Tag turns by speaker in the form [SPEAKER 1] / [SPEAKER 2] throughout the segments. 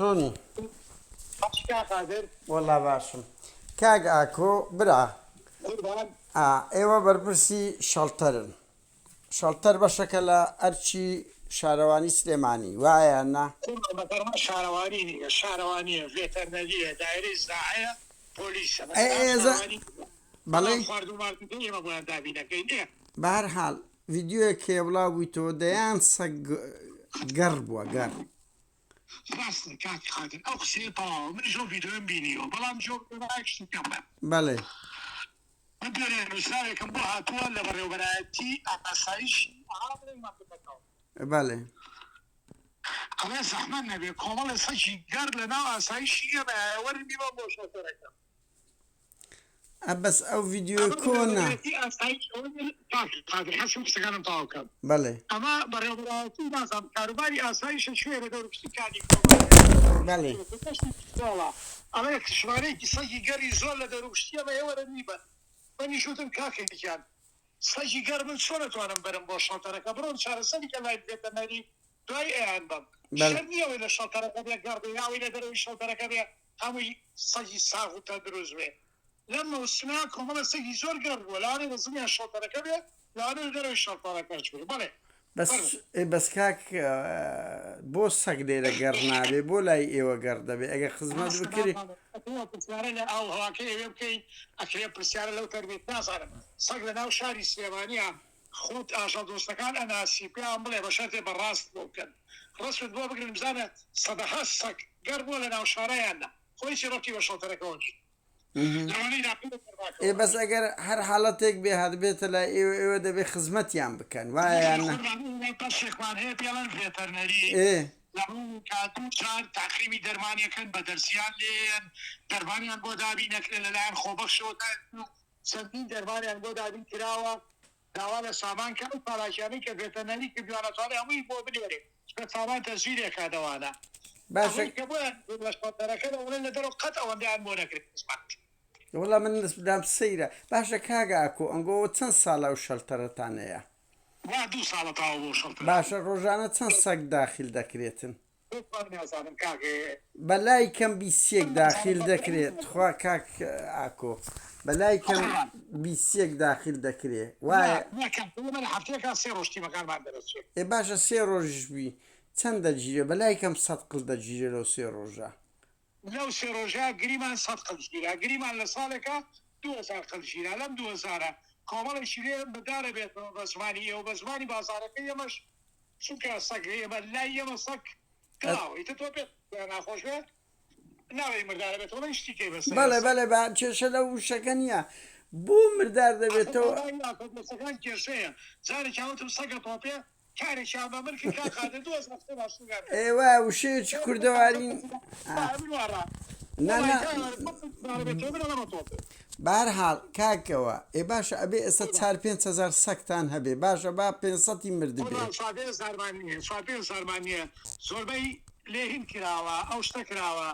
[SPEAKER 1] چۆنی؟
[SPEAKER 2] باشی کاک قادر؟
[SPEAKER 1] وەڵا باشم کاک ئاکۆ برا
[SPEAKER 2] قوربان.
[SPEAKER 1] ئا ئێوە بەرپرسی شەڵتەرن شەڵتەر بەشەکە لە ئەرکی شارەوانی سلێمانی وایە یان نا؟
[SPEAKER 2] قوربان بەفەرمان شارەوانی نیە شارەوانیە ڤێتەرنەریە دایرەی زراعەیە پۆلیسە
[SPEAKER 1] ئەی
[SPEAKER 2] بەسەران
[SPEAKER 1] ئێزە
[SPEAKER 2] شارەوانی نیە
[SPEAKER 1] بەڵێ؟
[SPEAKER 2] بەڵام خواردن و ماردنەکەی ئێمە بۆیان دابین ئەکەین ئێ.
[SPEAKER 1] بەهەرحاڵ ڤیدیۆیەک هەیە بڵاو بوویتەوە دەیان سەگ گەڕ بووە گەڕ.
[SPEAKER 2] ڕاستە کاک قادر ئەو قسەیە تەواوە منیش ئەو ڤیدۆیەم بینیوە بەڵام جۆ ڕایەک شتت پێ بڵێم.
[SPEAKER 1] بەڵێ.
[SPEAKER 2] من دوێنێ نوسراوێکم بۆ هاتووە لە بەڕێوەبەرایەتی ئاسایشی ئەها بڵێی مەنتیقەکەوە.
[SPEAKER 1] بەڵێ.
[SPEAKER 2] ئەڵێ زەحمەت نەبێ کۆمەڵێ سەگی گەڕ لە ناو ئاسایشی ئێمەیایە وەرن بیبەن بۆ شۆفێرەکە.
[SPEAKER 1] ئە بەس ئەو ڤیدیۆیە
[SPEAKER 2] ئەمە
[SPEAKER 1] کۆنە.
[SPEAKER 2] بەڕێوەبەرایەتی ئاسایش ئەوە نیە کاک قادر حەزم قسەکانم تەواو بکەم.
[SPEAKER 1] بەڵێ.
[SPEAKER 2] ئەمە بەڕێوەبەرایەتی نازانم کاروباری ئاسایشە کوێیە لە دەوروپشتی کانی کۆمەڵگە
[SPEAKER 1] بەڵێ.
[SPEAKER 2] دەشتی پستۆڵە ئەڵێ ژمارەیەکی سەگی گەڕی زۆر لە دەوروپشتی ئەمەیە وەرە بیبەن منیش وتم کاکە گیان سەگی گەڕ من چۆن ئەتوانم بەرم بۆ شەڵتەرەکە بڕۆن چارەسەری کەن لای ڤێتەرنەری دوای ئەیان بەم
[SPEAKER 1] بەڵێ.
[SPEAKER 2] شەرت نییە ئەوەی لە شەڵتەرەکە بێ گەڕ بێ یا ئەوەی لە دەرەوەی شەڵتەرەکە بێ هەمووی سەگی ساغ و تەندروست بێ لەم مەوسمە کۆمەڵە سەگی زۆر گەڕ بووە لەوانەیە لە زمیان شەڵتەرەکە بێ لەوانەیە لە دەرەوەی شەڵتەرەکەش بێ بەڵێ
[SPEAKER 1] بەس
[SPEAKER 2] فەرموو.
[SPEAKER 1] ئێ بەس کاک بۆ سەگ لێرە گەڕ نابێ بۆ لای ئێوە گەڕ دەبێ ئەگەر خزمەت
[SPEAKER 2] ڕاستە
[SPEAKER 1] بکرێ.
[SPEAKER 2] نازانم ئەکرێ ئەو پرسیارە لە ئاو هەواکەی ئەوێ بکەی ئەکرێ پرسیارە لەو تەربیەت نازانم سەگ لە ناو شاری سلێمانیە خۆت ئاژەڵ دۆستەکان ئەناسی پێیان بڵێ بە شەرتێ بە ڕاست بۆ بکەن ڕەسمت بۆ بگرن بزانە سەدەها سەگ گەڕ بووە لە ناو شارا یان نا خۆ هیچی ڕەبتی بە شەڵتەرەکەوە نیە لەوانەی داخل بە
[SPEAKER 1] ئێ
[SPEAKER 2] سەرباکەوە.
[SPEAKER 1] بەس ئەگەر هەر حاڵەتێک بێ هاتبێتە لای ئێوە ئێوە دەبێ خزمەتیان بکەن وایە یان نا؟
[SPEAKER 2] قوربان ئێمە بەشێکمان هەیە پێڵێن ڤێتەرنەری
[SPEAKER 1] ئێ.
[SPEAKER 2] لە ڕووکا دوو جار تاقیمی دەرمانیەکەن بە دەرزیان لێیەن دەرمانیان بۆ دابین ئەکرێ لەلایەن خۆبەخشەوە تا ئێستا چەندین دەرمانیان بۆ دابین کراوە داوا لە سامان کە ئەو چالاکیانەی کە ڤێتەرنەری کردویانە توانێ هەمووی بۆ بنێرێ چونکە سامان تەسجیلێکا دەوانە
[SPEAKER 1] باشە.
[SPEAKER 2] ئەوەی کە بۆیان لە شەڵتەرەکە دەڵێن لە دەرەوە قەت ئەوەندەیان بۆ نەکرێ خزمەت.
[SPEAKER 1] وەڵا من لام سەیرە باشە کاک ئاکۆ ئەنگۆ ئەوە چەند ساڵە ئەو شەلتەرەتان هەیە؟
[SPEAKER 2] وا دوو ساڵە تەواو بۆ شەڵتەرە.
[SPEAKER 1] باشە ڕۆژانە چەند سەگ داخیل دەکرێتن؟
[SPEAKER 2] خۆم نازانم کاک.
[SPEAKER 1] بەلای کەم بیسیەک داخیل دەکرێ تخوا کاک ئاکۆ بەلای کەم بیسیەک داخیل دەکرێ وایە.
[SPEAKER 2] نا کاک ئێمە لە هەفتەیەکا سێ ڕۆژ تیمەکانمان دەرەچێ.
[SPEAKER 1] ئێ باشە سێ ڕۆژیش بی چەند دەگیرێ بەلای کەم سەت قل دەگیرێ لەو سێ ڕۆژە.
[SPEAKER 2] لەو سێ ڕۆژە گریمان سەت قل گیرا گریمان لە ساڵێکا 2000 قل گیرا لەم دوو هەزارە کۆمەڵێکی لێ مردارە بێتەوە بە زمانی ئێوە بە زمانی بازاڕەکەی ئێمەش چونکە سەگ ئێمە لای ئێمە سەگ کڵاوە ئیتر تۆ پێت ناخۆش بێ ناڵێی مردارە بێتەوە بڵێی شتی کەی بەسەر
[SPEAKER 1] بەڵێ بەڵێ با کێشە لەو وشەکە نییە بۆ مردار دەبێتەوە.
[SPEAKER 2] ئاخر کێشەیە جارێکیان وتم سەگە تۆپێ کارێکیان بە من کرد کاک قادر 2000 قسەی باشتریان کرد.
[SPEAKER 1] ئێ وایە وشەیەکی کوردەواری نا نا بەهەرحاڵ کاکەوە ئێ باشە ئەبێ ئێستا چار پێنج هەزار سەگتان هەبێ باشە با پێنج سەتی مردبێ.
[SPEAKER 2] قوربان چوار پێنج هەزارمان نییە چوار پێنج هەزارمان نییە زۆربەی لێ هین کراوە ئەو شتە کراوە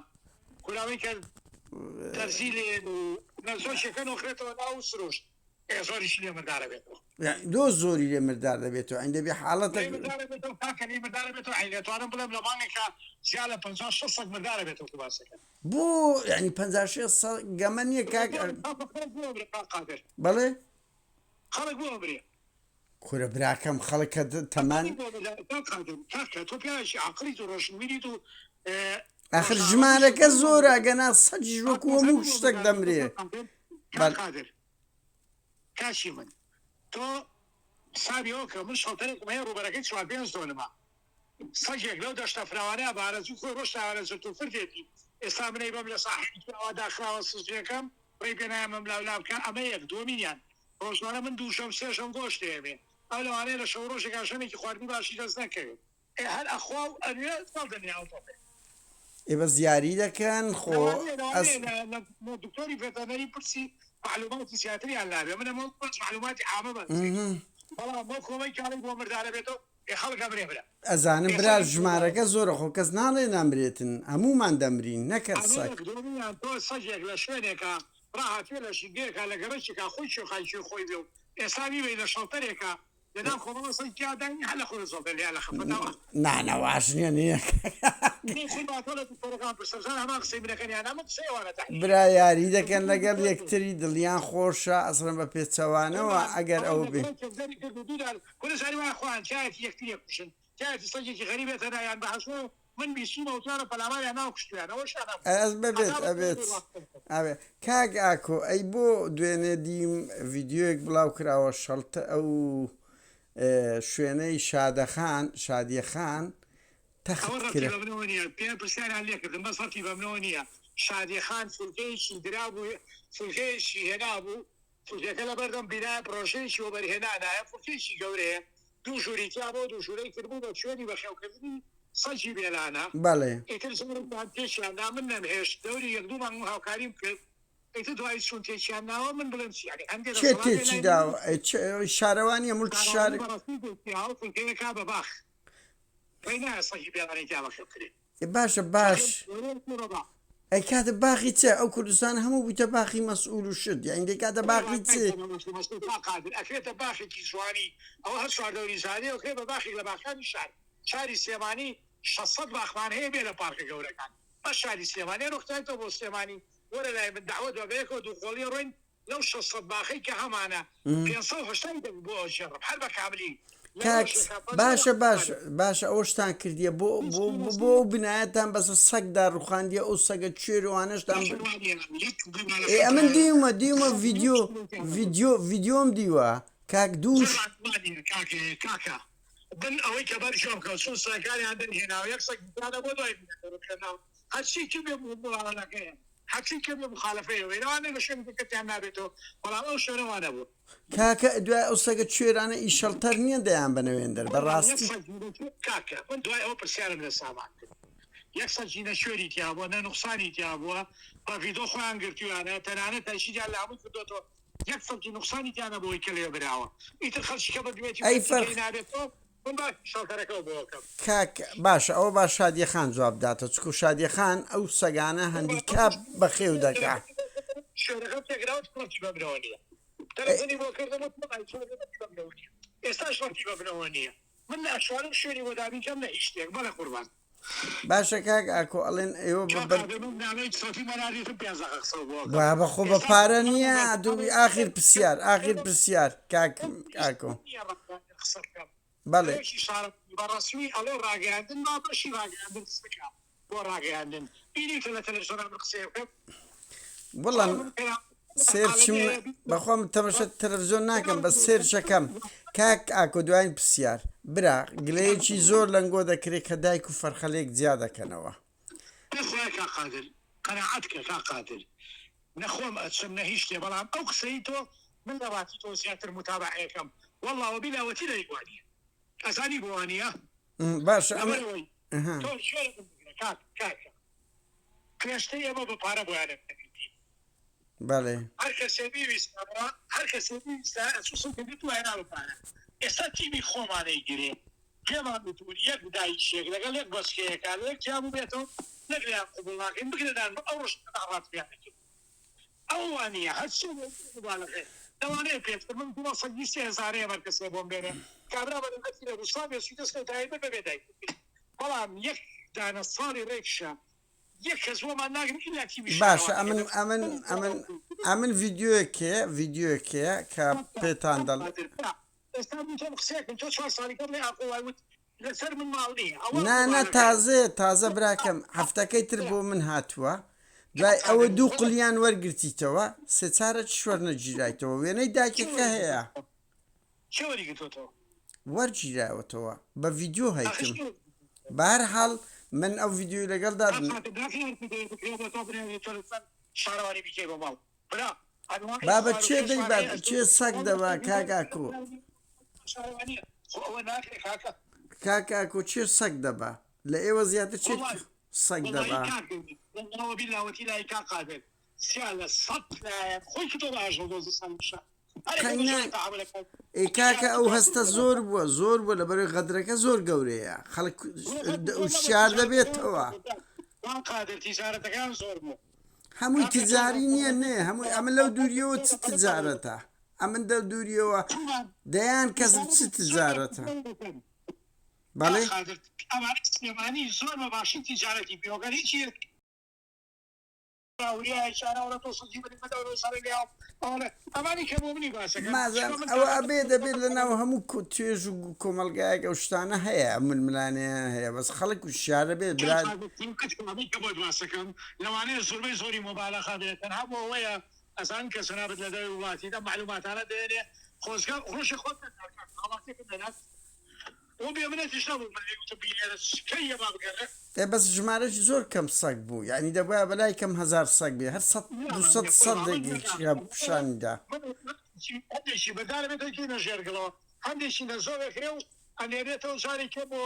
[SPEAKER 2] کوراوەی کە دەرزی لێ نەزۆکیەکە نۆخرێتەوە ناو سروشت. ئێ زۆریشی لێ مردارە بێتەوە.
[SPEAKER 1] یانی لۆ زۆری لێ مردار دەبێتەوە یانی دەبێ حاڵەتەک.
[SPEAKER 2] لێ مردارە بێتەوە کاکە لێ مردارە بێتەوە یانی ئەتوانم بڵێم لە مانگێکا زیاد لە 50 60 سەگ مردارە بێتەوە کە باسەکەن.
[SPEAKER 1] بۆ یانی 50 60 سەگ گەمە نییە کاک.
[SPEAKER 2] خەڵک بۆ ئەمرێ کاک قادر.
[SPEAKER 1] بەڵێ؟
[SPEAKER 2] خەڵک بۆ ئەمرێ.
[SPEAKER 1] کورە براکەم خەڵک کە تەمان.
[SPEAKER 2] کاک قادر کاکە تۆ پیاوێکی عاقڵیت و ڕۆشنبیریت و
[SPEAKER 1] ئاخر ژمارەکە زۆرە ئەگەنا سەگیش وەکو هەموو شتێک دەمرێ.
[SPEAKER 2] کاک قادر کاکی من تۆ حسابی ئەوە کە من شەڵتەرێکم هەیە ڕووبەرەکەی چوار پێنج دۆنمە سەگێک لەو دەشتە فراوانەیە بە ئارەزووی خۆی ڕۆشتە ئارەزوو و فردێتی ئێستا من ئەیبەم لە ساحێکی ئاوا داخراوە سجنەکەم ڕێی پێ نایەم ئەم لاو لا بکا ئەمە یەک دووەمینیان ڕۆژانە من دوو ژەم سێ ژەم گۆشت دەیەمێ ئەو لەوانەیە لە شەو ڕۆژێکا ژەمێکی خواردنی باشی دەست نەکەوێت ئێ هەر ئەخوا و ئەنوێ ساڵ دەنیا ئەو تۆپێ.
[SPEAKER 1] ئێ بەس یاری دەکەن خۆ
[SPEAKER 2] لەوانەیە
[SPEAKER 1] ئەس.
[SPEAKER 2] لەوانەیە لە لە دکتۆری ڤێتەرنەری پرسی مەعلوماتی زیاتریان لابێ من ئەمە بەس مەعلوماتی عامە باس بەڵام بۆ کۆمەی کاڵی بۆ مردارە بێتەوە ئێ خەڵک ئەمرێ برا.
[SPEAKER 1] ئەزانم
[SPEAKER 2] ئێ
[SPEAKER 1] برا
[SPEAKER 2] سەگی
[SPEAKER 1] ژمارەکە زۆرە خۆ کەس ناڵێ نامرێتن هەموومان دەمرین نەک هەر
[SPEAKER 2] ئەمە
[SPEAKER 1] سەگ.
[SPEAKER 2] یەک دووەمیان تۆ سەگێک لە شوێنێکا ڕاهاتوێ لە ژینگەیەکا لە گەڕەکێکا خۆی کوێخای کوێ خۆی بێ و ئێستا بیبەی لە شەڵتەرێکا. لەناو کۆمەڵە سەگ تیاداین هەر لە خۆی زۆڵ لێیان لە خەفەتەوە.
[SPEAKER 1] نا نا واش نیە نیە.
[SPEAKER 2] من خۆم با تۆ لە دکتۆرەکان پرسم زان هەمان قسەی منەکەن یان نا من قسەی ئەوانە تەحلیل
[SPEAKER 1] برا یاری دەکەن لەگەڵ یەکتری دڵیان خۆشە ئەسڵەن بە پێچەوانەوە
[SPEAKER 2] قوربان
[SPEAKER 1] ئەگەر
[SPEAKER 2] ئەوەی
[SPEAKER 1] ئەوە بێ.
[SPEAKER 2] نەفرەت کرد دەری کرد و دوودار کورە جاری وایە خۆیان تایەتی یەکتری ئەکوژن تایەتی سەگێکی غەریب بێتە ناویان بە هەژمۆ من بیستومە وتویانە پەلاماریان ناوە کوشتویانە ئەوەشیان هەبوو
[SPEAKER 1] ئەس بەبێت
[SPEAKER 2] هەتا بە
[SPEAKER 1] ئەبێت
[SPEAKER 2] پێی ڕاست بکەن.
[SPEAKER 1] ئەبێ کاک ئاکۆ ئەی بۆ دوێنێ دیم ڤیدیۆیەک بڵاو کراوە شەڵتە ئەو شوێنەی شادەخان شادیەخان تەخت
[SPEAKER 2] ئەوە ڕەبتی
[SPEAKER 1] کرا.
[SPEAKER 2] بە منەوە نییە پێیان پرسیاریان لێ کردم بەس ڕەبتی بە منەوە نییە شادیەخان فولکەیەکی درابوو فولکەیەکی هێنابوو فولکەکە لەبەردەم بینایە پرۆژەیەکی وەبەرهێنانایە فولکەیەکی گەورەیە دوو ژووری تیا بوو دوو ژوورەی تر بوو بە شوێنی بەخێوکردنی سەگی بێلانە
[SPEAKER 1] بەڵێ.
[SPEAKER 2] ئیتر زۆرێکیان تێکیان دا من نەمهێشت دەوری یەک دوو مانگ هاوکاریم کرد ئیتر دوایی چوون تێکیان ناوە من بڵێم چی یانی هەندێ
[SPEAKER 1] کێ
[SPEAKER 2] دەسەڵات هەیە
[SPEAKER 1] تێکی
[SPEAKER 2] لای من
[SPEAKER 1] داوە ئەی چ شارەوانیە موڵکی شار.
[SPEAKER 2] شارەوانی بەڕاستی تێکی فولکەیەکا بە باخ ڕێی نایە سەگی بێلانەی تیا بەخێو کرێ.
[SPEAKER 1] ئێ باشە باش.
[SPEAKER 2] فولکەیەکی گەورەیە بوو بە باخ.
[SPEAKER 1] ئەی کاتە باخی چ ئەو کوردستان هەموو بوویتە باخی مەسئول و شت یانی دەیکاتە باخی چ.
[SPEAKER 2] قادر ئەکرێتە باخێکی جوانی ئەوە هەر چواردەوری زادەیە ئەکرێ بە باخێک لە باخانی شار شاری سلێمانی 600 باخمان هەیە بێ لە پارکە گەورەکان بەس شاری سلێمانی ئەرۆ ختایتەوە بۆ سلێمانی وەرە لای من دەعوەت بە بەیەکەوە دوو قۆڵی ڕۆین لەو 600 باخەی کە هەمانە 580 دەک بۆ ئەگێڕم هەر بە کاملی لە
[SPEAKER 1] کاک
[SPEAKER 2] ڕۆژێکا 50
[SPEAKER 1] باشە باش
[SPEAKER 2] باخمان
[SPEAKER 1] باشە ئەوەشتان کردیە بۆ بۆ بۆ ئەو بنایەتان بەسە سەگدا ڕوخاندیە ئەو سەگە کوێر و ئەوانەشتان
[SPEAKER 2] باشە وانیە یەک
[SPEAKER 1] ئێ ئەمن
[SPEAKER 2] بمالەفەتە
[SPEAKER 1] دیومە دیومە ڤیدیۆ ڤیدیۆ ڤیدیۆم دیوە کاک دووش
[SPEAKER 2] قوربان وانیە کاکە کاکە بن ئەوەی کە بەر گوێم کەوت چون سەگەکانیان دەرهێناوە یەک سەگ دیانە بۆ دوای بینەکە هەرچی کە بێ مڵاڵەکەیە هەرچی کە بێ مخالفەیە لەوانەیە لە شوێنی کەسیان نابێتەوە بەڵام ئەو شوێنە وانەبوو.
[SPEAKER 1] کاکە دوای ئەو سەگە کوێرانە ئیشەڵتەر نییە دەیان بەنەوێندەر
[SPEAKER 2] قوربان یەک
[SPEAKER 1] بەڕاستی.
[SPEAKER 2] سەگ کاکە من دوای ئەوە پرسیارم لە سامان کرد یەک سەگی نە کوێری تیا بووە نە نوقسانی تیا بووە بە ڤیدۆ خۆیان گرتویانە تەنانەت تەشیدیان لە هەمووی کردۆتەوە یەک سەگی نوقسانی تیا نەبووە کە لێ براوە ئیتر خەڵکی کە بردوێتی
[SPEAKER 1] ئەی
[SPEAKER 2] بۆ
[SPEAKER 1] فەرخ
[SPEAKER 2] دیکەی نابێتەوە من باسی شەڵتەرەکەو بۆ ئەکەم.
[SPEAKER 1] کاک باشە ئەوە با شادیە خان جواب داتەوە چکو شادیە خان ئەو سەگانە هەندیکاپ بەخێو دەکا.
[SPEAKER 2] شوێنەکەم تێکراوە ڕەبتی بە منەوە نییە تەلەفۆنی بۆ کردم وتم ئەی چۆن ڕەبتی بە منەوە نییە ئێستاش ڕەبتی بە منەوە نییە من نە ئەتوانم شوێنی بۆ دابین کەم نە هیچ شتێک بەڵێ قوربان.
[SPEAKER 1] باشە کاک ئاکۆ ئەڵێن ئێوە بە
[SPEAKER 2] کاک
[SPEAKER 1] بەر
[SPEAKER 2] قادر من نامەی سۆفی مەناردیتم پێنج دەقە قسەو بۆ ئەکەم
[SPEAKER 1] بابە خۆ بە
[SPEAKER 2] ئێستا
[SPEAKER 1] پارە نییە دوو ئاخیر پرسیار ئاخیر پرسیار کاک ئاکۆ.
[SPEAKER 2] نییە قسە بکەم
[SPEAKER 1] بەڵێ.
[SPEAKER 2] سەرۆکی شارەوانی بە ڕەسمی ئەڵێ ڕاگەیاندن با بەشی ڕاگەیاندن قسە بکا بۆ ڕاگەیاندن بینیوتە لە تەلەفزیۆنا من قسەیە بکەم
[SPEAKER 1] وەڵا
[SPEAKER 2] خۆ من پێیان
[SPEAKER 1] سێرچم
[SPEAKER 2] عالەمی هەیە
[SPEAKER 1] بەخوا من تەمەشا تەلەفزیۆن ناکەم بەس سێرچەکەم کاک ئاکۆ دواین پرسیار برا گلەیەکی زۆر لەنگۆ دەکرێت کە دایک و فەرخە لێک جیا دەکەنەوە.
[SPEAKER 2] بەخوای کاک قادر قەناعەت کە کاک قادر نە خۆم ئەچم نە هیچ شتێ بەڵام ئەو قسەی تۆ من لە ڕاستی تۆ زیاتر موتابەعەیەکەم وەڵا وەبیلا وەتیلا ی وانیە ئەزانی بۆ وانیە
[SPEAKER 1] باشە ئەمە
[SPEAKER 2] لەبەرئەوەی تۆ گوێ لە من بگرە کاک کاکە پێشتر ئێمە بە پارە بۆیان ئەگرتین
[SPEAKER 1] بەڵێ.
[SPEAKER 2] هەر کەسێ بیویستایە هەر کەسێ بیویستایە ئەچوو سڵ کردی تو هێنا بە پارە ئێستا تیمی خۆمانەی گرێ پێمان وتون یەک دایکێک لەگەڵ یەک بەچکەیەکا لە یەک جیا بووبێتەوە نەک لێیان قبوڵ ناکەین بگرە نان ئەو ڕۆژ ڕاتبیان نەکرد ئەو وانیە هەرچی مبالغەیە لەوانەیە پێشتر من دوو سەد بیست سێ هەزارەیە هەر کەسێ بۆم بێنێ کابرا بە نەفەسی لە ڕووسا بێ چوویتە سەر تایبەت بەبێ دایک بگری بەڵام یەک دانە ساڵی ڕێکشە یەک کەس بۆمان ناگرن ئیلا تیمی
[SPEAKER 1] باشە
[SPEAKER 2] شارەوانی
[SPEAKER 1] ئەمن
[SPEAKER 2] ئەبێ
[SPEAKER 1] ئەمن ئەمن ئەمن ڤیدیۆیەک هەیە ڤیدیۆیەک هەیە کە پێتان دەڵ
[SPEAKER 2] ئێستا من تۆم قسەیەکم تۆ چوار ساڵی کە بڵێ ئاخۆ وای وت لەسەر من ماڵ نییە ئەوە
[SPEAKER 1] نا نا
[SPEAKER 2] مبالغەیە.
[SPEAKER 1] تازەیە تازە براکەم هەفتەکەی تر بۆ من هاتووە دوای ئەوە دوو قلیان وەرگرتیتەوە سێ چارە چش وەرنەگیرایتەوە وێنەی دایکەکە هەیە.
[SPEAKER 2] کێ وەریگرتۆتەوە؟
[SPEAKER 1] وەرگیراوەتەوە بە ڤیدیۆ
[SPEAKER 2] ئاخر
[SPEAKER 1] هەیتم
[SPEAKER 2] کێ وەریگرتۆتەوە؟
[SPEAKER 1] بەهەرحاڵ من ئەو ڤیدیۆی لەگەڵدا
[SPEAKER 2] کاک قادر ناکرێ هەر ڤیدیۆیەک بکرێ بۆ تۆ بنێری تۆ لەسەر شارەوانی بیکەی بە ماڵ برا ئەنواعی
[SPEAKER 1] بابە
[SPEAKER 2] خوار و
[SPEAKER 1] کێ
[SPEAKER 2] خێشمان
[SPEAKER 1] دەیبات
[SPEAKER 2] هەیە
[SPEAKER 1] کێ سەگ دەبا کاک ئاکۆ؟
[SPEAKER 2] شارەوانیە خۆ ئەوە ناکرێ کاکە.
[SPEAKER 1] کاک ئاکۆ کێ سەگ دەبا لە ئێوە زیاتر کێ
[SPEAKER 2] وەڵای
[SPEAKER 1] سەگ
[SPEAKER 2] وەڵایی
[SPEAKER 1] دەبا؟
[SPEAKER 2] کاک وەڵا وەبیلا وەتیلای کاک قادر سیا لە سەد لایەن خۆی کردوە بە ئاژەڵ دۆزی ساڵی شە هەرێکە
[SPEAKER 1] قەی
[SPEAKER 2] بە
[SPEAKER 1] نا
[SPEAKER 2] جۆرێک تەعامول ئەکات
[SPEAKER 1] ئێ کاکە ئەو هەستە
[SPEAKER 2] تیجارەتی
[SPEAKER 1] زۆر بووە زۆر بووە لەبەرەوەی غەدرەکە زۆر گەورەیە خەڵک
[SPEAKER 2] زۆر نەبوو
[SPEAKER 1] وشیار
[SPEAKER 2] تیجارەتەکان
[SPEAKER 1] دەبێتەوە.
[SPEAKER 2] کاک قادر تیجارەتەکان زۆر بوو
[SPEAKER 1] هەمووی
[SPEAKER 2] کاکە تۆ
[SPEAKER 1] تجاری نییە نێ هەمووی ئەمە لەو دووریەوە چ تجارەتە. ئەمن دە دووریەوە دەیان کەس چ تجارەتە بەڵێ
[SPEAKER 2] ئەمانە سلێمانی زۆر بە باشی تیجارەتی پێوەکەن هیچی
[SPEAKER 1] مازم ئەوە ئەبێ دەبێت لە ناو هەموو توێژ و کۆمەڵگایەک ئەو شتانە هەیە ئەم ململانێیان هەیە بەس خەڵک وشیارە بێت برا.
[SPEAKER 2] لەوانەیە زۆربەی زۆری مبالغە بێت تەنها بۆ ئەوەیە ئەزانن کە جەنابت لە دەرەوەی وڵاتیت ئەم مەعلوماتانە دەێنێ خۆزگە ڕۆژێ خۆت نەدات هاوڵاتیەکم دەنات بۆ بێ منەتیش نەبوو من لێی وتم بینێرە کەی یە با بگەڕێ.
[SPEAKER 1] ئێ بەس ژمارەکی زۆر کەم سەگ بوو یانی دەبوایە بەلای کەم هەزار سەگ بێ هەر سەد دوسەد سەدێک پیشانی دا.
[SPEAKER 2] هەندێکی بەدارە بێتەوە کەینە ژێر گڵەوە هەندێکی نەزۆک ئەکرێ و ئەنێرێتەوە جارێکە بۆ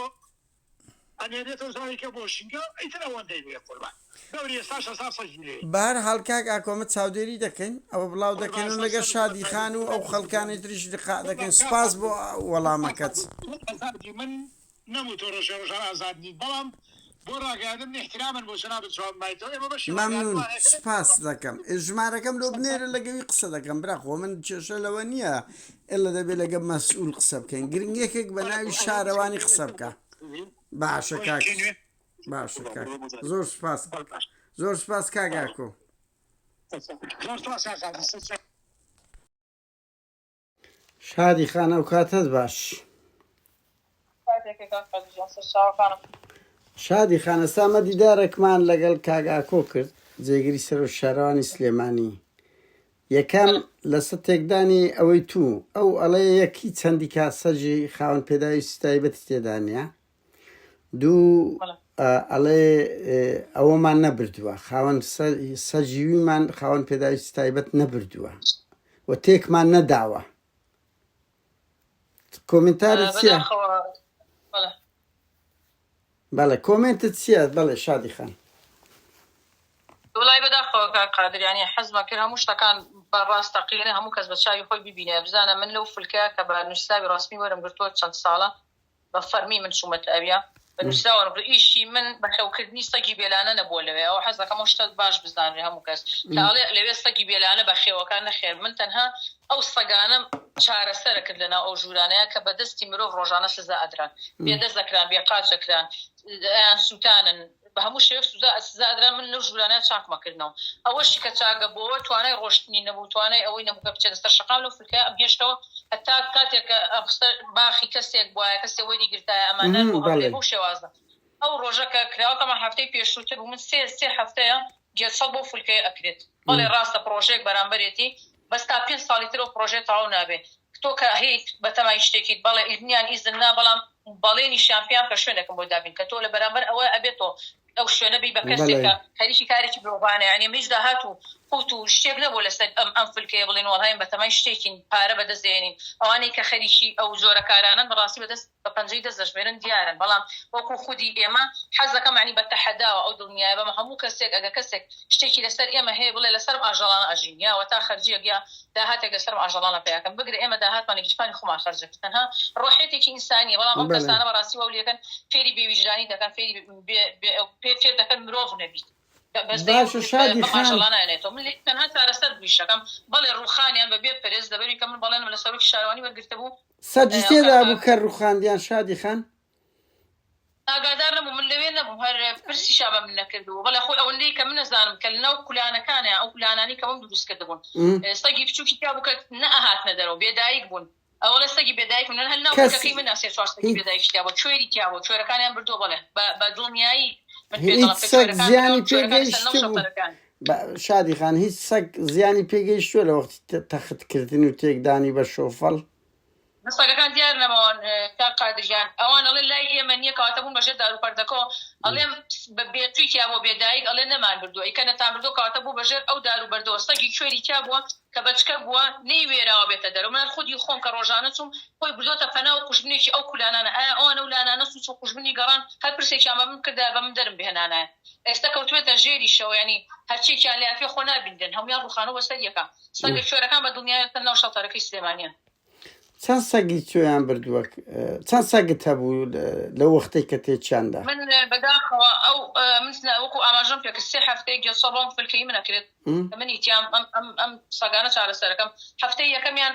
[SPEAKER 2] ئەنێرێتەوە جارێکە بۆ ژینگە ئیتر ئەوەندەی لێ قوربان دەوری ئێستاش هەزار سەگی لێ.
[SPEAKER 1] بەهەر حاڵ کاک ئاکۆ ئەمە چاودێری دەکەین ئەوە بڵاو دەکەین و لەگەر شادی خان و ئەو خەڵکانەی تریش لقاء دەکەین سوپاس بۆ وەڵامەکەت.
[SPEAKER 2] ئازادی من نەموتوە ڕۆژێ ڕۆژان ئازاد نیت بەڵام بۆ ڕاگەیاندن من ئیحترامەن بۆ جەنابت جواب مایتەوە ئێمە بەشی
[SPEAKER 1] مەمنون
[SPEAKER 2] ڕاگەیاندنمان هەیە کە
[SPEAKER 1] سوپاست دەکەم ئێ ژمارەکەم لۆ بنێرە لەگەوی قسە دەکەم برا خۆ من کێشە لەوە نییە ئێلە دەبێ لەگە مەسئول قسە بکەین گرنگ یەکێک بە ناوی شارەوانی قسە بکە باشە کاک باشە کاک زۆر سوپاس زۆر سوپاس کاک ئاکۆ. شادی خان ئەو کاتەت باش.
[SPEAKER 3] کاتێکە کاک قادر گیان سەرچاوەکانم.
[SPEAKER 1] شادی خان ئێستا ئەمە دیدارێکمان لەگەڵ کاک ئاکۆ کرد جێگری سەرۆک شارەوانی سلێمانی یەکەم لەسەر تێکدانی ئەوەی تو ئەو ئەڵێ یەک هیچ هەندی کاسەجی خاوەن پێداویستی تایبەتی تێدا نییە دوو ئەڵێ ئەوەمان نەبردووە خاوەن سەجیویمان خاوەن پێداویستی تایبەت نەبردووە و تێکمان نەداوە کۆمنتارت چییە؟ بەڵێ کۆمێنتت چییە؟ بەڵێ شادی خان.
[SPEAKER 3] وەڵای بەداخەوە کاک قادر یانی حەزمە کرد هەموو شتەکان بە ڕاستەقینە هەموو کەس بە چاوی خۆی ببینێ بزانە من لەو فلکە کە بە نووسراوی ڕەسمی وەرم گرتووە چەند ساڵە بە فەرمی من چوومەتە ئەویا بە نووسراوە وەرم گرتووە ئیشی من بەخێوکردنی سەگی بێلانە نەبووە لەوێ ئەوە حەز دەکەم ئەو شتە باش بزانرێ هەموو کەس کە ئەڵێ لەوێ سەگی بێلانە بەخێوەکان نەخێر من تەنها ئەو سەگانەم چارەسەرە کرد لەناو ئەو ژوورانەیە کە بە دەستی مرۆڤ ڕۆژانە سزا ئەدران بێ دەست ئەکران بێ قاچ ئەکران ئەیان سووتانن بە هەموو شێوەیەک سوزا سزا ئەدران من لەو ژوورانە چاکمە کردنەوە ئەوەشی کە چاکە بۆوە توانای ڕۆشتنی نەبوو توانای ئەوەی نەبوو کە بچێتە سەر شەقام لەو فلکەیە ئەم هێشتەوە هەتا کاتێک کە ئەم خستە باخی کەسێک بوایە کەسێ وەری گرتایە ئەمانە بۆ هەولێر
[SPEAKER 1] بەڵێ
[SPEAKER 3] بەو شێوازە ئەو ڕۆژە کە کراوە تەبعەن هەفتەی پێشووتر بوو من سێ سێ هەفتەیە گێچەڵ بەو فلکەیە ئەکرێت بەڵێ ڕاستە پڕۆژەیەک بەرامبەرێتی بەس تا پێنج ساڵی تر ئەو پڕۆژەیە تەواو نابێ تۆ کە هەیت بەتەمای شتێکیت بەڵێ ئیزنیان ئیزن نا بەڵام بەڵێنیشیان پێیان کە شوێنێکم بۆ دابین کە تۆ لە بەرامبەر ئەوە ئەبێت تۆ ئەو شوێنە بی بە کەسێک
[SPEAKER 1] بەڵێ
[SPEAKER 3] کە خەریکی کارێکی مرۆڤانە یانی ئێمە هیچ داهات و قوت و شتێک نەبووە لەسەر ئەم ئەم فلکەیە بڵێین وەڵا ئێمە بەتەمای شتێکین پارە بەدەست دێنین ئەوانەی کە خەریکی ئەو جۆرە کارانەن بەڕاستی بەدەست بە پەنجەی دەست دەژمێرن دیارن بەڵام وەکو خودی ئێمە حەز دەکەم یانی بە تەحەداوە ئەو دڵنیایە بەمە هەموو کەسێک ئەگەر کەسێک شتێکی لەسەر ئێمە هەیە بڵێ لەسەرم ئاژەڵانە ئەژین یا وەتا خەرجیەک یا داهاتێک لەسەرم ئاژەڵانە پەیا کەم بگرە ئێمە داهاتمان لە گیرفانی خۆمان خەرج دەکرد تەنها ڕۆحیەتێکی ئینسانیە بەڵام ئەو
[SPEAKER 1] بەڵێ
[SPEAKER 3] کەسانە بەڕاستی واو لێکەن فێری بێ ویژدانی دەکەن فێری بێ بێ پێ فێر دەکەن مرۆڤ نەبیت بەزەیی
[SPEAKER 1] باشە شادی
[SPEAKER 3] بەم
[SPEAKER 1] خان
[SPEAKER 3] ئاژەڵانە نێتەوە من لێ تەنها چارەسەر بوویشەکەم بەڵێ ڕووخانیان بە بێ پرس لەبەری کە من بەڵێنم لە سەرۆکی شارەوانی وەرگرتبوو
[SPEAKER 1] سەگی
[SPEAKER 3] ئەو
[SPEAKER 1] تێدا
[SPEAKER 3] کاتە
[SPEAKER 1] بوو کە ڕووخاندیان شادی خان؟
[SPEAKER 3] ئاگادار نەبووم من لەوێ نەبووم هەر پرسیشا بە من نەکردبوو بەڵێ خۆی ئەوەندەی کە من ئەزانم کە لەناو کولانەکانیا ئەو کولانانەی کە بۆم دروست کردبوون سەگی بچووکی تیا بوو کە نەئەهاتنە دەرەوە بێدایک بوون ئەوەڵێ سەگی بێدایک بوون هەر ناو
[SPEAKER 1] کەس
[SPEAKER 3] فلکەکەی منا سێ چوار سەگی
[SPEAKER 1] هیچ
[SPEAKER 3] بێدایکی تیا بوو کوێری تیا بوو کوێرەکانیان بردووە بەڵێ بە بە دڵنیایی من پێت
[SPEAKER 1] هیچ
[SPEAKER 3] دەڵێم کە
[SPEAKER 1] سەگ
[SPEAKER 3] کوێرەکان
[SPEAKER 1] زیانی
[SPEAKER 3] براون کوێرەکان لەسەر ناو
[SPEAKER 1] پێگەیشتبوو
[SPEAKER 3] شەپەرەکان
[SPEAKER 1] بە شادی خان هیچ سەگ زیانی پێگەیشتووە لە وەختی تەخت کردن و تێکدانی بە شۆفەڵ؟
[SPEAKER 3] سەگەکان دیار نەماون کاک قادر گیان ئەوان ئەڵێن لای ئێمە نیە کەواتە بوون بەژێر داروپەردەکەوە ئەڵێم بە بێتوی تیا بووە بێ دایک ئەڵێ نەمان بردووە ئەی کە نەتان بردووە کەواتە بوو بەژێر ئەو دارو بەردەوە سەگی کوێری تیا بووە کە بەچکە بووە نەی وێراوە بێتە دەرەوە من هەر خودی خۆم کە ڕۆژانە چووم خۆی بردۆتە پەنا و قوژبنێکی ئەو کولانانە ئایا ئەوان ئەو لانانە سوچ و قوژبنی گەڕان هەر پرسێکیان بە من بکردایە بە من دەرم بهێنانایە ئێستا کەوتوێتە ژێریشەوە یانی هەرچیەکیان لێ هاتبێ خۆ نابینرێن هەموویان ڕووخانەوە بەسەر یەکا سەگە کوێرەکان بە دڵنیایە لەسەر ناو شەڵتەرەکەی سلێمانیان.
[SPEAKER 1] چەند سەگی تۆیان بردووە چەند سەگت هەبوو لەو وەختەی کە تێکیاندا؟
[SPEAKER 3] من بەداخەوە ئەو من وەکو ئاماژەم پێکرد سێ هەفتەیە گێچەڵ بەم فلکەی من ئەکرێت کە منی تیام ئەم ئەم ئەم سەگانە چارەسەرەکەم هەفتەی یەکەمیان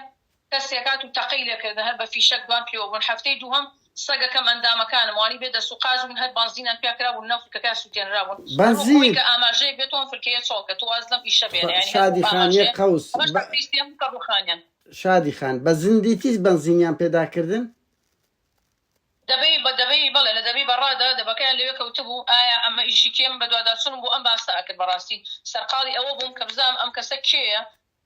[SPEAKER 3] کەسێک هات و تەقەی لێکردن هەر بە فیشەک دوان پێوە بوون هەفتەی دووهەم سەگە کەم ئەندامەکانم وانی بێ دەست و قاچ بوون هەر بەنزینان پیا کرابوون ناو فلکەکەیان سوتێنرابوون هەر وەکو ئەوەی
[SPEAKER 1] بەنزین
[SPEAKER 3] کە ئاماژەیەک بێت تۆ ئەم فلکەیە چۆڵ کە تۆ واز لەم ئیشە بێنە یانی هەر
[SPEAKER 1] شادی
[SPEAKER 3] وەکو
[SPEAKER 1] خان یەک
[SPEAKER 3] ئاماژەیەک
[SPEAKER 1] قەوس
[SPEAKER 3] ئەمەش
[SPEAKER 1] بە
[SPEAKER 3] هەفتەی سێیەم بوو کە ڕووخانیان.
[SPEAKER 1] شادی خان بە زیندیتیش بەنزینیان پێدا کردن؟
[SPEAKER 3] دەبەی بە دەبەی بەڵێ لە دەبەی بەڕادە دەبەکەیان لەوێ کەوتبوو ئایا ئەمە ئیشی کێ من بەدواداچونم بۆ ئەم باسە ئەکرد بەڕاستی سەرقاڵی ئەوە بووم کە بزانم ئەم کەسە کێیە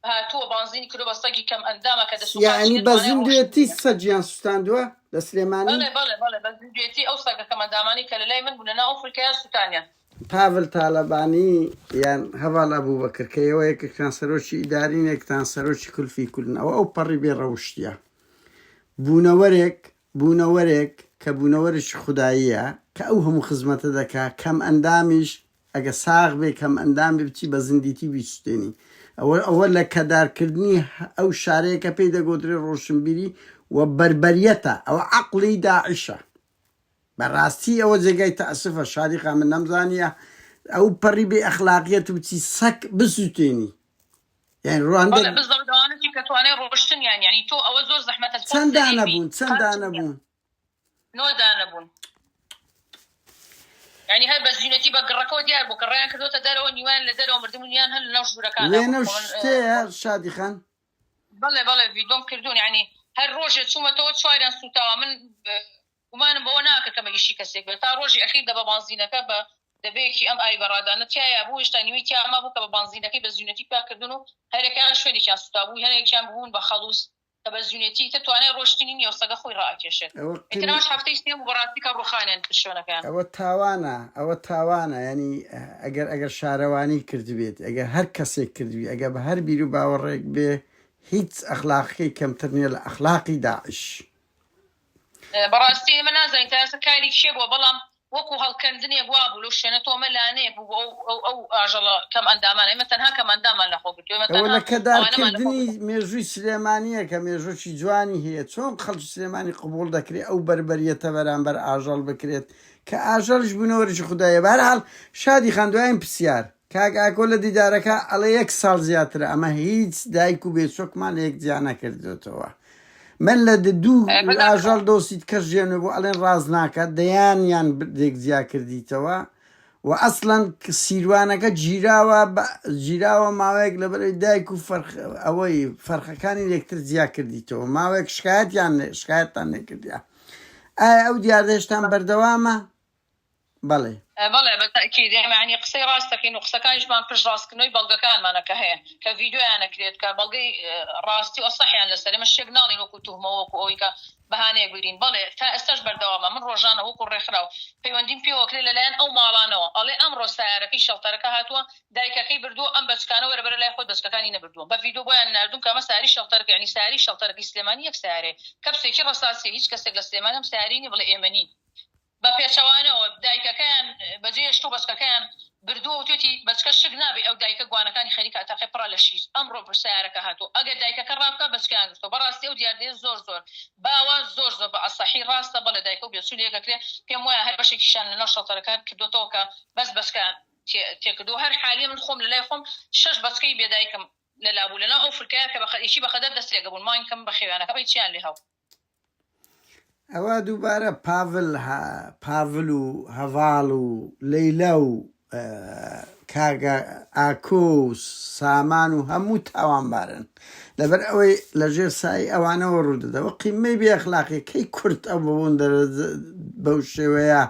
[SPEAKER 3] هاتووە بانزینی کردووە بە سەگی کەم ئەندامە کە دەست و قاچی
[SPEAKER 1] یەعنی
[SPEAKER 3] نیە
[SPEAKER 1] بە
[SPEAKER 3] توانای ڕۆشتنی
[SPEAKER 1] زیندوێتی
[SPEAKER 3] نیە.
[SPEAKER 1] سەگیان سوتاندووە لە سلێمانی؟
[SPEAKER 3] بەڵێ بەڵێ بەڵێ بە زیندوێتی ئەو سەگە کەم ئەندامانەی کە لەلای من بوون لەناو ئەو فلکەیان سوتانیان.
[SPEAKER 1] پاڤل تالەبانی یان هەڤاڵ ئەبوبەکر کە ئێوە یەکێکتان سەرۆکی ئیدارین یەکتان سەرۆکی کولفی کولن ئەوە ئەو پەڕی بێ ڕەوشتیە بوونەوەرێک بوونەوەرێک کە بوونەوەرێکی خوداییە کە ئەو هەموو خزمەتە دەکا کەم ئەندامیش ئەگە ساغ بێ کەم ئەندام بێ بچی بە زیندیتی بیسوتێنی ئەوە ئەوە لە کەدارکردنی ئەو شارەیە کە پێی دەگۆترێ ڕۆشنبیری و بەربەریەتە ئەوە عەقڵی داعشە بەڕاستی ئەوە جێگای تەئسفە شادی خان من نەمزانیە ئەو پەڕی بێ ئەخلاقیەت و بچی سەگ بسوتێنی یانی ڕواندە
[SPEAKER 3] بەڵێ بزەوت ئەوانەشی کە توانای ڕۆشتنیان یانی تۆ ئەوە زۆر زەحمەتە خۆت
[SPEAKER 1] چەند
[SPEAKER 3] زەلیل
[SPEAKER 1] دانە
[SPEAKER 3] بی
[SPEAKER 1] بوون چەند
[SPEAKER 3] قاچت
[SPEAKER 1] دانە
[SPEAKER 3] نیە
[SPEAKER 1] بوون
[SPEAKER 3] نۆ دانە بوون یانی هەر بە زینەتی بە گڕەکەوە دیار بوو کە ڕایان کردۆتە دەرەوە نیوان لە دەرەوە مردبوون یان هەر لەناو ژوورەکانا
[SPEAKER 1] وێنە
[SPEAKER 3] بوون
[SPEAKER 1] و
[SPEAKER 3] خۆ من
[SPEAKER 1] شتەیە شادی خان
[SPEAKER 3] بەڵێ بەڵێ ڤیدۆم کردوون یانی هەر ڕۆژێ چوومەتەوە چواریان سووتاوە من گومانم بەوە ناکرد کە مە ئیشی کەسێک بێت تا ڕۆژی ئەخیر دەبە بانزینەکە بە دەبەیەکی ئەم ئاوی بەڕادانە تیایا بوو هێشتا نیوەی تیا مابوو کە بە بانزینەکەی بە زیونەتی پیا کردن و هەرێکیان شوێنێکیان سوتابوو هەنێکیان ببوون بە خەڵوز کە بە زیونەتی ئیتر توانای ڕۆشتنی نیە و سەگە خۆی ڕائەکێشێت
[SPEAKER 1] ئەوە
[SPEAKER 3] ئیتر
[SPEAKER 1] قیم
[SPEAKER 3] ئەمەش هەفتەی سێیەم بوو بەڕاستی کە ڕوخانیان کرد شوێنەکەیان.
[SPEAKER 1] ئەوە تاوانە ئەوە تاوانە یانی ئەگەر ئەگەر شارەوانی کردبێت ئەگەر هەر کەسێک کردبی ئەگەر بە هەر بیر و باوەڕێک بێ هیچ ئەخلاقەکەی کەمتر نیە لە ئەخلاقی داعش.
[SPEAKER 3] بەڕاستی ئێمە نازانین تا ئێستا کاری کێ بووە بەڵام وەکو هەڵکەندنێک وابوو لەو شوێنە تۆ ئەمە لانەیەک بوو بۆ ئەو ئەو ئەو ئاژەڵە کەم ئەندامانە ئێمە تەنها کەم ئەندامان لەخۆ گرتووە ئێمە
[SPEAKER 1] ئەوە
[SPEAKER 3] تەنها
[SPEAKER 1] لە
[SPEAKER 3] ئەوانەمان لەخۆ
[SPEAKER 1] کەدارکردنی
[SPEAKER 3] گرتووە.
[SPEAKER 1] مێژووی سلێمانییە کە مێژووکی جوانی هەیە چۆن خەڵکی سلێمانی قبوڵ دەکرێت ئەو بەربەریەتە بەرامبەر ئاژەڵ بکرێت کە ئاژەڵیش بوونەوەرێکی خوداییە بەهەرحاڵ شادی خان دوایین پرسیار کاک ئاکۆ لە دیدارەکە ئەڵێ یەک ساڵ زیاترە ئەمە هیچ دایک و بێچۆکمان لە یەک جیا نەکردۆتەوە من لە دوو ئاژەڵ دۆسیت کەس ژێنێ بۆ ئەڵێن ڕاست ناکات دەیانیان لێک جیا کردیتەوە و ئەسڵەن سیروانەکە گیراوە گیراوە ماوەیەک لەبەرەوەی دایک و فەرخ ئەوەی فەرخەکانی لێکتر جیا کردیتەوە ماوەیەک شکایەتیان شکایەتتان لێکردیا ئایا ئەو دیاردە هێشتان بەردەوامە؟ بەڵێ.
[SPEAKER 3] بەڵێ بە تەئکید ئێمە یانی قسەی ڕاست دەکەین و قسەکانیشمان پشت ڕاستکردنەوەی بەڵگەکانمانە کە هەیە کە ڤیدیۆیان ئەکرێت کە بەڵگەی ڕاستی و ئەسەحیان لەسەر ئێمە شتێک ناڵێین وەکو توهمە وەکو ئەوەی کە بەهانەیەک بگرین بەڵێ تا ئێستاش بەردەوامە من ڕۆژانە وەکو ڕێکخراو پەیوەندیم پێوە کرێت لەلایەن ئەو ماڵانەوە ئەڵێ ئەمڕۆ سەیارەکەی شەڵتەرەکە هاتووە دایکەکەی بردووە ئەم بەچکانە وەرە بەرە لای خۆت بەچکەکانی نەبردووە بە ڤیدیۆ بۆیان ناردووم کە ئەمە سەیارەی شەڵتەرەکە یانی سەیارەی شەڵتەرەکەی سلێمانی یەک سەیارەیە کەپسێکی ڕەساسیە هیچ کەسێک لە سلێمانی ئەم سەیارەی نیە بڵێ ئێمە نین بە پێچەوانەوە دایکەکەیان بەجێ هێشتوو بەچکەکەیان بردووە وتوێتی بەچکە شک نابێ ئەو دایکە گوانەکانی خەریکە ئەتەقێ پڕە لە شیر ئەمڕۆ سەیارەکە هاتووە ئەگەر دایکەکە ڕابکا بەچکەیان گرتووە بەڕاستی ئەو دیاردەیە زۆر زۆر باوە زۆر زۆر بە ئەسەحی ڕاستە بەڵێ دایکە و بێچوو لێک ئەکرێ پێم وایە هەر بەشێکیشیان لەناو شەڵتەرەکان کردۆتەوە کە بەس بەچکەیان تێکردووە هەر حالیە من خۆم لەلای خۆم شەش بەچکەی بێدایکم لەلا بوو لەناو ئەو فلکەیە کە بە یەکی بەخەدەر دەستێکە بوون مانگکەم بەخێویانەکەم ئەی چیان لێ هەو
[SPEAKER 1] ئەوە دووبارە پاڤل پاڤل و هەڤاڵ و لەیلا و کاک ئاکۆ و سامان و هەموو تاوانبارن لەبەر ئەوەی لەژێر سای ئەوانەوە ڕوودەدەوە قیمەی بێ ئەخلاقی کەی کورد ئەو بەبوون بەو شێوەیە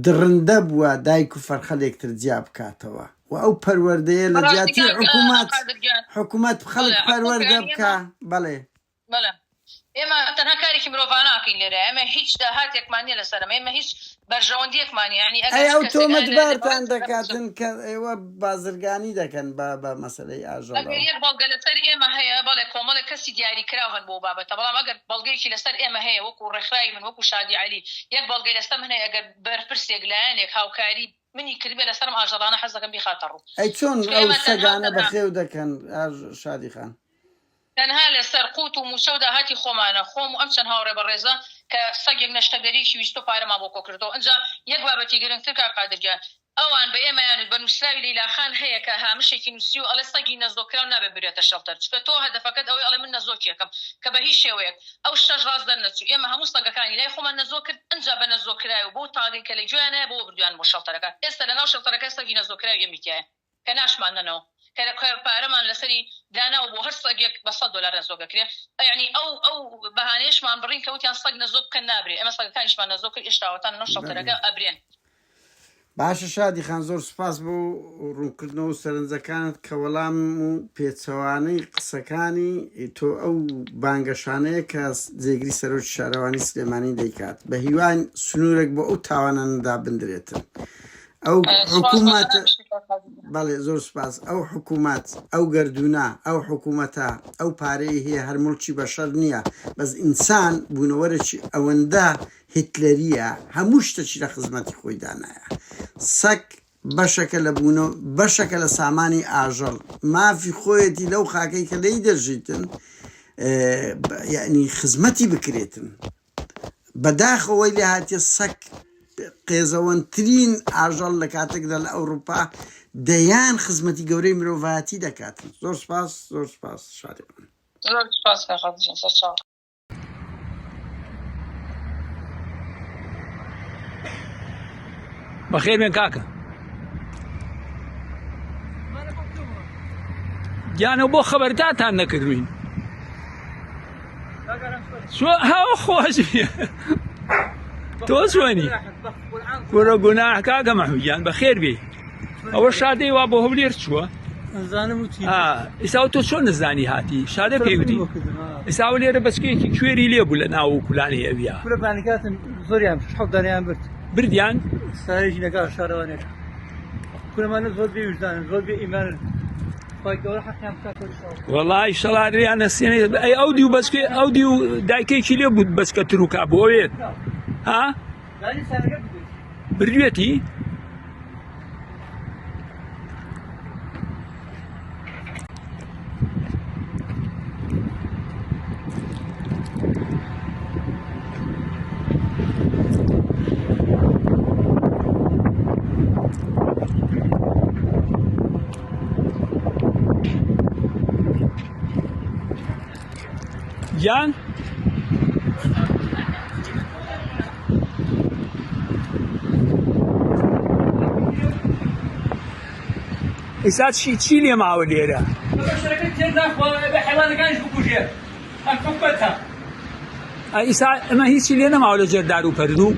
[SPEAKER 1] دڕندە بووە دایک و فەرخە لێکتر جیا بکاتەوە و ئەو پەروەردەیە لە جیاتی حکوومەت حکوومەت خەڵک پەروەردە بکە بەڵێ
[SPEAKER 3] بەڵێ ئێمە تەنها کارێکی مرۆڤانە ئەکەین لێرە ئێمە هیچ داهاتێکمان نیە لەسەر ئەمە ئێمە هیچ بەرژەوەندیەکمان نیە یانی ئەگەر
[SPEAKER 1] ئەی
[SPEAKER 3] هەر
[SPEAKER 1] ئەو
[SPEAKER 3] کەسێک ئایا لە لە
[SPEAKER 1] تۆمەتبارتان
[SPEAKER 3] بەڕێز
[SPEAKER 1] دەکاتن کە ئێوە بازرگانی دەکەن بە بە مەسەلەی
[SPEAKER 3] ئەگەر
[SPEAKER 1] ئاژەڵەوە.
[SPEAKER 3] یەک بەڵگە لەسەر ئێمە هەیە بەڵێ کۆمەڵێک کەسی دیاری کراو هەن بۆ ئەو بابەتە بەڵام ئەگەر بەڵگەیەکی لەسەر ئێمە هەیە وەکو ڕێکخراوی من وەکو شادی عەلی یەک بەڵگەی لەسەر من هەیە ئەگەر بەرپرسێک لایەنێک هاوکاری منی کردبێ لەسەر ئەم ئاژەڵانە حەز دەکەم بیخاتە ڕوو
[SPEAKER 1] ئەی چۆن
[SPEAKER 3] چونکە
[SPEAKER 1] ئەو
[SPEAKER 3] ئێمە تەنها و
[SPEAKER 1] سەگانە
[SPEAKER 3] تەنها
[SPEAKER 1] بەخێو دەکەن ئاژ شادی خان؟
[SPEAKER 3] تەنها لەسەر قوت و موچە و داهاتی خۆمانە، خۆم و ئەم چەند هاوڕێ بەڕێزە کە سەگێک نەشتەگەریەکی ویستوە پارەمان بۆ کۆکردەوە. ئنجا یەک بابەتی گرنگتر کاک قادر گیان، ئەوان بە ئێمەیان وت بە نوسراوی لەیلا خان هەیە کە هامشێکی نوسیوە ئەڵێ سەگی نەزۆککراو نابێ برێتە شەڵتەر چونکە تۆ هەدەفەکەت ئەوەی ئەڵێ من نەزۆکیەکەم کە بە هیچ شێوەیەک ئەو شتەش ڕاست دەرنەچوو ئێمە هەموو سەگەکانی لای خۆمان نەزۆک کرد ئنجا بە نەزۆککراوی و بەو تاگەی کە لە گوێیانایە بەوە بردویان بۆ شەڵتەرەکە ئێستا لەناو شەڵتەرەکە سەگی نەزۆککراوی ئێمەی تیایە کە ناشماندەنەوە کە کە پارەمان لەسەری داناوە بۆ هەر سەگێک بە سەد دۆلار نەزۆک ئەکرێ یەعنی ئەو ئەو بەهانەیەشمان بڕین کە وتیان سەگ نەزۆک بکەن نابرێ ئێمە سەگەکانیشمان نەزۆک کرد ئێشتا ئەوەتا لەناو شەڵتەرەکە ئەبرێن.
[SPEAKER 1] باشە شادی خان زۆر سوپاس بۆ ڕوونکردنەوە و سەرنجەکانت کە وەڵام و پێچەوانەی قسەکانی تۆ ئەو بانگەشانەیە کە جێگری سەرۆکی شارەوانی سلێمانی دەیکات بە هیواین سنوورێک بۆ ئەو تاوانانە دابندرێتن ئەو حکوومەت بەڵێ زۆر سوپاس ئەو حکوومەت ئەو گەردوونە ئەو حکوومەتە ئەو پارەی هەیە هەر مڵکی بەشەر نییە بەس ئینسان بوونەوەرێکی ئەوەندە هیتلەرییە هەموو شتەکی لە خزمەتی خۆی دانایە سەگ بەشەکە لە بوونە بەشەکە لە سامانی ئاژەڵ مافی خۆیەتی لەو خاکەی کە لێی دەژیتن یعنی خزمەتی بکرێتن بەداخەوە وای لێ هاتیە سەگ قێزەوەنترین ئاژەڵ لە کاتێکدا لە ئەوروپا دەیان خزمەتی گەورەی مرۆڤایەتی دەکاتن زۆر سپاس زۆر سپاس شادی من.
[SPEAKER 3] زۆر سپاس کاک قادر گیان سەرچاو.
[SPEAKER 4] بەخێر بێن کاکە گیانە بۆ خەبەرداتان نەکردوین هاوە خۆش تۆ چۆنی کورە گوناح کاکە مەحموود گیان بەخێر بێ ئەوە شادەی وا بۆ هەولێر چووە ئیسا تۆ چۆن نزانی هاتی شادە پێوتی ئیسا لێرە بەچکەیەکی کوێری لێ بوو لە ناو و کولانی ئەویا
[SPEAKER 5] زۆریان دانیان برد
[SPEAKER 4] بردیان
[SPEAKER 5] سارێکی نەگا شارەوانێک کورەمانە زۆر بێ وژدانن زۆر بێ ئیمانن
[SPEAKER 4] وەڵای شەڵاریان نەسێنێ ئەی ئەو دیو بەچکێ ئەو دیو دایکێکی لێ بوو بەچکە تروکا بۆ ئەوێت ها بردوێتی گیان ئیسا چی چی لێ ماوە لێرە ئیسا ئەمە هیچی لێ نەماوە لە ژێر دار و پەردوو